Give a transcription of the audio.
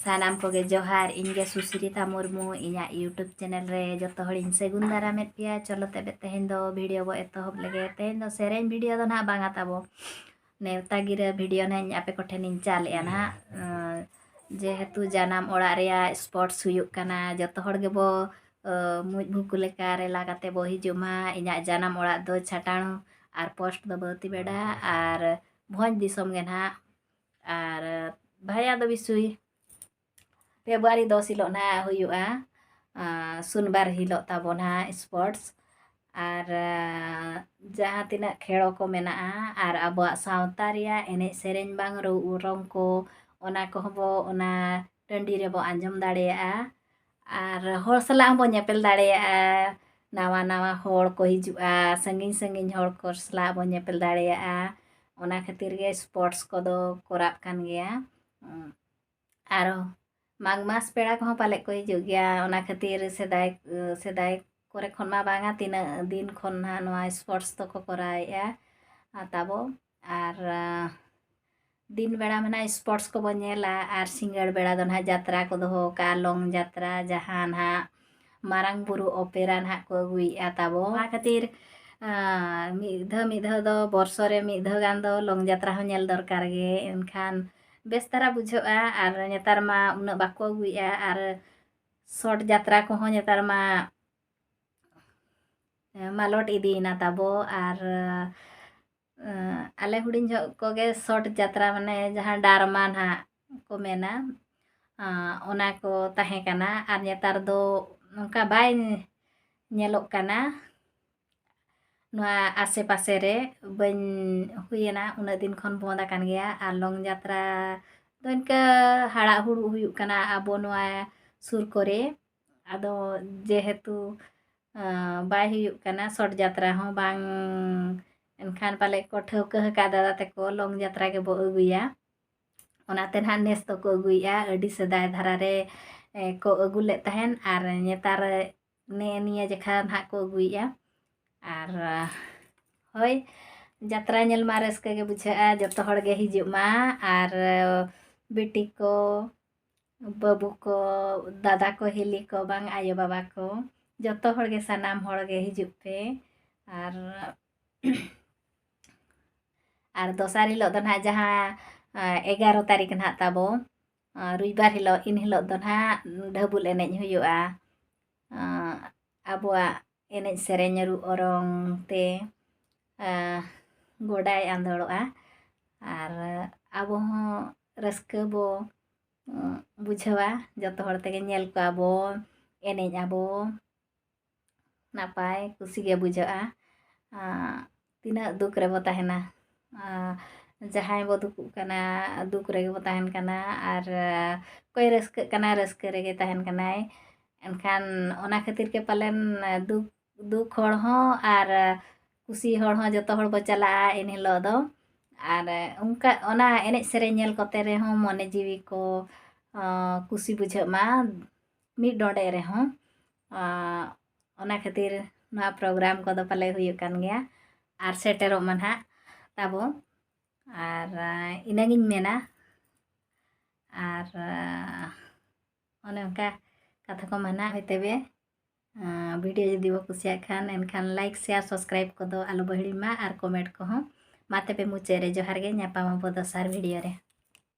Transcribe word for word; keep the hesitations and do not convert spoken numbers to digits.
ᱥᱟᱱᱟᱢ ᱠᱚᱜᱮ ᱡᱚᱦᱟᱨ, ᱤᱧ ᱜᱮ ᱥᱩᱥᱨᱤᱛᱟ ᱢᱩᱨᱢᱩ, ᱤᱧᱟᱹᱜ YouTube channel ᱨᱮ ᱡᱚᱛᱚ ᱦᱚᱲᱤᱧ ᱥᱟᱹᱜᱩᱱ ᱫᱟᱨᱟᱢᱮᱫ ᱯᱮᱭᱟ᱾ ᱪᱚᱞᱚ ᱛᱚᱵᱮ ᱛᱮᱦᱮᱧ ᱫᱚ video ᱵᱚ ᱮᱛᱚᱦᱚᱵ ᱞᱮᱜᱮ᱾ ᱛᱮᱦᱮᱧ ᱫᱚ ᱥᱮᱨᱮᱧ video ᱫᱚ ᱱᱟᱦᱟᱜ ᱵᱟᱝᱟ ᱛᱟᱵᱚ, ᱱᱮᱣᱛᱟ ᱜᱤᱨᱟᱹ video ᱱᱟᱦᱟᱜ ᱤᱧ ᱟᱯᱮ ᱠᱚᱴᱷᱮᱱᱤᱧ ᱪᱟᱞᱮᱜᱼᱟ ᱱᱟᱦᱟᱜ᱾ ᱟᱸ, ᱡᱮᱦᱮᱛᱩ ᱡᱟᱱᱟᱢ ᱚᱲᱟᱜ ᱨᱮᱭᱟᱜ sports ᱦᱩᱭᱩᱜ ᱠᱟᱱᱟ, ᱡᱚᱛᱚ ᱦᱚᱲ ᱜᱮᱵᱚ, ᱟᱸ, ᱢᱩᱡ ᱵᱷᱩᱠᱩ ᱞᱮᱠᱟ ᱨᱮᱞᱟ ᱠᱟᱛᱮ ᱵᱚ ᱦᱤᱡᱩᱜ ᱢᱟ᱾ ᱤᱧᱟᱹᱜ ᱡᱟᱱᱟᱢ ᱚᱲᱟᱜ ᱫᱚ ᱪᱷᱟᱴᱟᱬ ᱟᱨ post ᱫᱚ ᱵᱟᱹᱛᱤ ᱵᱮᱰᱟ ᱟᱨ ᱵᱷᱚᱸᱡᱽ ᱫᱤᱥᱚᱢ ᱜᱮ ᱱᱟᱦᱟᱜ᱾ ᱟᱨ ᱵᱷᱟᱭᱟ ᱫᱚ ᱵᱤᱥᱩᱭ February ᱫᱚᱥ ᱦᱤᱞᱳᱜ ᱱᱟᱦᱟᱜ ᱦᱩᱭᱩᱜᱼᱟ᱾ ᱟᱸ, ᱥᱩᱱᱵᱟᱨ ᱦᱤᱞᱳᱜ ᱛᱟᱵᱚ ᱱᱟᱦᱟᱜ sports᱾ ᱟᱨ, ᱟᱸ, ᱡᱟᱦᱟᱸ ᱛᱤᱱᱟᱹᱜ ᱠᱷᱮᱲᱚ ᱠᱚ ᱢᱮᱱᱟᱜᱼᱟ ᱟᱨ ᱟᱵᱚᱣᱟᱜ ᱥᱟᱶᱛᱟ ᱨᱮᱭᱟᱜ ᱮᱱᱮᱡ ᱥᱮᱨᱮᱧ ᱵᱟᱝ ᱨᱩ ᱚᱨᱚᱝ ᱠᱚ, ᱚᱱᱟ ᱠᱚᱦᱚᱸ ᱵᱚ ᱚᱱᱟ ᱴᱟᱺᱰᱤ ᱨᱮᱵᱚ ᱟᱸᱡᱚᱢ ᱫᱟᱲᱮᱭᱟᱜᱼᱟ᱾ ᱟᱨ ᱦᱚᱲ ᱥᱟᱞᱟᱜ ᱦᱚᱸᱵᱚ ᱧᱮᱯᱮᱞ ᱫᱟᱲᱮᱭᱟᱜᱼᱟ᱾ ᱱᱟᱣᱟ ᱱᱟᱣᱟ ᱦᱚᱲ ᱠᱚ ᱦᱤᱡᱩᱜᱼᱟ, ᱥᱟᱺᱜᱤᱧ ᱥᱟᱺᱜᱤᱧ ᱦᱚᱲ ᱠᱚ ᱥᱟᱞᱟᱜ ᱵᱚ ᱧᱮᱯᱮᱞ ᱫᱟᱲᱮᱭᱟᱜᱼᱟ᱾ ᱚᱱᱟ ᱠᱷᱟᱹᱛᱤᱨ ᱜᱮ sports ᱠᱚᱫᱚ ᱠᱚᱨᱟᱜ ᱠᱟᱱ ᱜᱮᱭᱟ᱾ ᱩᱸ, ᱟᱨᱚ ᱢᱟᱜᱽ ᱢᱟᱥ ᱯᱮᱲᱟ ᱠᱚᱦᱚᱸ ᱯᱟᱞᱮᱫ ᱠᱚ ᱦᱤᱡᱩᱜ ᱜᱮᱭᱟ᱾ ᱚᱱᱟ ᱠᱷᱟᱹᱛᱤᱨ ᱥᱮᱫᱟᱭ, ᱥᱮᱫᱟᱭ ᱠᱚᱨᱮ ᱠᱷᱚᱱ ᱢᱟ ᱵᱟᱝᱟ, ᱛᱤᱱᱟᱹᱜ ᱫᱤᱱ ᱠᱷᱚᱱ ᱱᱟᱦᱟᱜ ᱱᱚᱣᱟ sports ᱫᱚᱠᱚ ᱠᱚᱨᱟᱣᱮᱫᱼᱟ, ᱟ, ᱛᱟᱵᱚ᱾ ᱟᱨ, ᱟ, ᱫᱤᱱ ᱵᱮᱲᱟ ᱢᱟ ᱱᱟᱦᱟᱜ sports ᱠᱚᱵᱚᱱ ᱧᱮᱞᱟ ᱟᱨ ᱥᱤᱸᱜᱟᱹᱲ ᱵᱮᱲᱟ ᱫᱚ ᱱᱟᱦᱟᱜ ᱡᱟᱛᱨᱟ ᱠᱚ ᱫᱚᱦᱚ ᱠᱟᱜᱼᱟ, ᱞᱚᱝ ᱡᱟᱛᱨᱟ, ᱡᱟᱦᱟᱸ ᱱᱟᱦᱟᱜ ᱢᱟᱨᱟᱝ ᱵᱩᱨᱩ opera ᱱᱟᱦᱟᱜ ᱠᱚ ᱟᱹᱜᱩᱭᱮᱫᱼᱟ ᱛᱟᱵᱚ᱾ ᱚᱱᱟ ᱠᱷᱟᱹᱛᱤᱨ, ᱟ, ᱢᱤᱫ ᱫᱷᱟᱣ, ᱢᱤᱫ ᱫᱷᱟᱣ ᱫᱚ ᱵᱚᱨᱥᱚ ᱨᱮ ᱢᱤᱫ ᱫᱷᱟᱣ ᱜᱟᱱ ᱫᱚ ᱞᱚᱝ ᱡᱟᱛᱨᱟ ᱦᱚᱸ ᱧᱮᱞ ᱫᱚᱨᱠᱟᱨ ᱜᱮ᱾ ᱮᱱᱠᱷᱟᱱ ᱵᱮᱥ ᱫᱷᱟᱨᱟ ᱵᱩᱡᱷᱟᱹᱜᱼᱟ᱾ ᱟᱨ ᱱᱮᱛᱟᱨ ᱢᱟ ᱩᱱᱟᱹᱜ ᱵᱟᱠᱚ ᱟᱹᱜᱩᱭᱮᱫᱼᱟ᱾ ᱟᱨ short ᱡᱟᱛᱨᱟ ᱠᱚᱦᱚᱸ ᱱᱮᱛᱟᱨ ᱢᱟ, ᱮ, ᱢᱟᱞᱚᱴ ᱤᱫᱤᱭᱮᱱᱟ ᱛᱟᱵᱚ᱾ ᱟᱨ, ᱮ, ᱟᱞᱮ ᱦᱩᱰᱤᱧ ᱡᱚᱦᱚᱜ ᱠᱚᱜᱮ short ᱡᱟᱛᱨᱟ, ᱢᱟᱱᱮ ᱡᱟᱦᱟᱸ ᱰᱟᱨᱢᱟ ᱱᱟᱦᱟᱜ ᱠᱚ ᱢᱮᱱᱟ, ᱟ, ᱚᱱᱟ ᱠᱚ ᱛᱟᱦᱮᱸ ᱠᱟᱱᱟ᱾ ᱟᱨ ᱱᱮᱛᱟᱨ ᱫᱚ ᱚᱱᱠᱟ ᱵᱟᱭ ᱧᱮᱞᱚᱜ ᱠᱟᱱᱟ᱾ ᱱᱚᱣᱟ ᱟᱥᱮ ᱯᱟᱥᱮ ᱨᱮ ᱵᱟᱹᱧ ᱦᱩᱭᱮᱱᱟ, ᱩᱱᱟᱹᱜ ᱫᱤᱱ ᱠᱷᱚᱱ ᱵᱚᱸᱫᱽ ᱟᱠᱟᱱ ᱜᱮᱭᱟ᱾ ᱟᱨ ᱞᱚᱝ ᱡᱟᱛᱨᱟ ᱫᱚ ᱤᱱᱠᱟᱹ ᱦᱟᱲᱟᱜ ᱦᱩᱲᱩᱜ ᱦᱩᱭᱩᱜ ᱠᱟᱱᱟ ᱟᱵᱚ ᱱᱚᱣᱟ ᱥᱩᱨ ᱠᱚᱨᱮ᱾ ᱟᱫᱚ ᱡᱮᱦᱮᱛᱩ, ᱟᱸ, ᱵᱟᱭ ᱦᱩᱭᱩᱜ ᱠᱟᱱᱟ, short ᱡᱟᱛᱨᱟ ᱦᱚᱸ ᱵᱟᱝ, ᱮᱱᱠᱷᱟᱱ ᱯᱟᱞᱮ ᱠᱚ ᱴᱷᱟᱹᱣᱠᱟᱹ ᱟᱠᱟᱫ ᱫᱟᱫᱟ ᱛᱟᱠᱚ ᱞᱚᱝ ᱡᱟᱛᱨᱟ ᱜᱮᱵᱚ ᱟᱹᱜᱩᱭᱟ᱾ ᱚᱱᱟᱛᱮ ᱱᱟᱦᱟᱜ ᱱᱮᱥ ᱫᱚᱠᱚ ᱟᱹᱜᱩᱭᱮᱫᱼᱟ᱾ ᱟᱹᱰᱤ ᱥᱮᱫᱟᱭ ᱫᱷᱟᱨᱟ ᱨᱮ, ᱮ, ᱠᱚ ᱟᱹᱜᱩ ᱞᱮᱫ ᱛᱟᱦᱮᱱ ᱟᱨ ᱱᱮᱛᱟᱨ ᱱᱮ ᱱᱤᱭᱟᱹ ᱡᱮᱠᱷᱟ ᱱᱟᱦᱟᱜ ᱠᱚ ᱟᱹᱜᱩᱭᱮᱫᱼᱟ᱾ ᱟᱨ, ᱦᱳᱭ, ᱡᱟᱛᱨᱟ ᱧᱮᱞ ᱢᱟ ᱨᱟᱹᱥᱠᱟᱹ ᱜᱮ ᱵᱩᱡᱷᱟᱹᱜᱼᱟ᱾ ᱡᱚᱛᱚ ᱦᱚᱲ ᱜᱮ ᱦᱤᱡᱩᱜ ᱢᱟ᱾ ᱟᱨ ᱵᱤᱴᱤ ᱠᱚ, ᱵᱟᱹᱵᱩ ᱠᱚ, ᱫᱟᱫᱟ ᱠᱚ, ᱦᱤᱞᱤ ᱠᱚ, ᱵᱟᱝ ᱟᱭᱳ ᱵᱟᱵᱟ ᱠᱚ, ᱡᱚᱛᱚ ᱦᱚᱲ ᱜᱮ, ᱥᱟᱱᱟᱢ ᱦᱚᱲ ᱜᱮ ᱦᱤᱡᱩᱜ ᱯᱮ᱾ ᱟᱨ ᱟᱨ ᱫᱚᱥᱟᱨ ᱦᱤᱞᱳᱜ ᱫᱚ ᱱᱟᱦᱟᱜ ᱡᱟᱦᱟᱸ ᱮᱜᱟᱨᱚ ᱛᱟᱹᱨᱤᱠᱷ ᱱᱟᱦᱟᱜ ᱛᱟᱵᱚ, ᱨᱚᱵᱤᱵᱟᱨ ᱦᱤᱞᱳᱜ, ᱤᱱ ᱦᱤᱞᱳᱜ ᱫᱚ ᱱᱟᱦᱟᱜ ᱰᱷᱟᱹᱵᱩᱞ ᱮᱱᱮᱡ ᱦᱩᱭᱩᱜᱼᱟ᱾ ᱟᱵᱚᱣᱟᱜ ᱮᱱᱮᱡ ᱥᱮᱨᱮᱧ ᱨᱩ ᱚᱨᱚᱝ ᱛᱮ ᱜᱚᱰᱟᱭ ᱟᱸᱫᱳᱲᱚᱜᱼᱟ᱾ ᱟᱨ ᱟᱵᱚ ᱦᱚᱸ ᱨᱟᱹᱥᱠᱟᱹ ᱵᱚ ᱵᱩᱡᱷᱟᱹᱣᱟ᱾ ᱡᱚᱛᱚ ᱦᱚᱲ ᱛᱮᱜᱮ ᱧᱮᱞ ᱠᱚᱣᱟ ᱵᱚ, ᱮᱱᱮᱡ ᱟᱵᱚ, ᱱᱟᱯᱟᱭ ᱠᱩᱥᱤ ᱜᱮ ᱵᱩᱡᱷᱟᱹᱜᱼᱟ᱾ ᱛᱤᱱᱟᱹᱜ ᱫᱩᱠ ᱨᱮᱵᱚ ᱛᱟᱦᱮᱱᱟ, ᱡᱟᱦᱟᱸᱭ ᱵᱚ ᱫᱩᱠᱩᱜ ᱠᱟᱱᱟ, ᱫᱩᱠ ᱨᱮᱜᱮ ᱵᱚ ᱛᱟᱦᱮᱱ ᱠᱟᱱᱟ, ᱟᱨ ᱚᱠᱚᱭ ᱨᱟᱹᱥᱠᱟᱹᱜ ᱠᱟᱱᱟ, ᱨᱟᱹᱥᱠᱟᱹ ᱨᱮᱜᱮ ᱛᱟᱦᱮᱱ ᱠᱟᱱᱟᱭ᱾ ᱮᱱᱠᱷᱟᱱ ᱚᱱᱟ ᱠᱷᱟᱹᱛᱤᱨ ᱜᱮ ᱯᱟᱞᱮᱱ ᱫᱩᱠ, ᱫᱩᱠ ᱦᱚᱲ ᱦᱚᱸ ᱟᱨ ᱠᱩᱥᱤ ᱦᱚᱲ ᱦᱚᱸ ᱡᱚᱛᱚ ᱦᱚᱲ ᱵᱚ ᱪᱟᱞᱟᱜᱼᱟ ᱮᱱ ᱦᱤᱞᱳᱜ ᱫᱚ᱾ ᱟᱨ ᱚᱱᱠᱟ ᱚᱱᱟ ᱮᱱᱮᱡ ᱥᱮᱨᱮᱧ ᱧᱮᱞ ᱠᱚᱛᱮ ᱨᱮᱦᱚᱸ ᱢᱚᱱᱮ ᱡᱤᱣᱤ ᱠᱚ ᱠᱩᱥᱤ ᱵᱩᱡᱷᱟᱹᱜ ᱢᱟ, ᱢᱤᱫ ᱰᱚᱸᱰᱮ ᱨᱮᱦᱚᱸ᱾ ᱚᱱᱟ ᱠᱷᱟᱹᱛᱤᱨ ᱱᱚᱣᱟ ᱯᱨᱳᱜᱨᱟᱢ ᱠᱚᱫᱚ ᱯᱟᱞᱮ ᱦᱩᱭᱩᱜ ᱠᱟᱱ ᱜᱮᱭᱟ ᱟᱨ ᱥᱮᱴᱮᱨᱚᱜ ᱢᱟ ᱱᱟᱦᱟᱜ ᱛᱟᱵᱚ᱾ ᱟᱨ ᱤᱱᱟᱹᱜᱤᱧ ᱢᱮᱱᱟ᱾ ᱟᱨ ᱚᱱᱮ ᱚᱱᱠᱟ ᱠᱟᱛᱷᱟ ᱠᱚ ᱢᱮᱱᱟᱜ ᱦᱚᱭ ᱛᱚᱵᱮ᱾ ᱵᱷᱤᱰᱤᱭᱳ ᱡᱩᱫᱤ ᱵᱚ ᱠᱩᱥᱤᱭᱟᱜ ᱠᱷᱟᱱ, ᱮᱱᱠᱷᱟᱱ like, share, subscribe ᱠᱚᱫᱚ ᱟᱞᱚ ᱵᱚ ᱦᱤᱲᱤᱧ ᱢᱟ, ᱟᱨ comment ᱠᱚᱦᱚᱸ᱾ ᱢᱟ ᱛᱚᱵᱮ ᱢᱩᱪᱟᱹᱫ ᱨᱮ ᱡᱚᱦᱟᱨ ᱜᱮ, ᱧᱟᱯᱟᱢ ᱟᱵᱚ ᱫᱚᱥᱟᱨ ᱵᱷᱤᱰᱤᱭᱳ ᱨᱮ᱾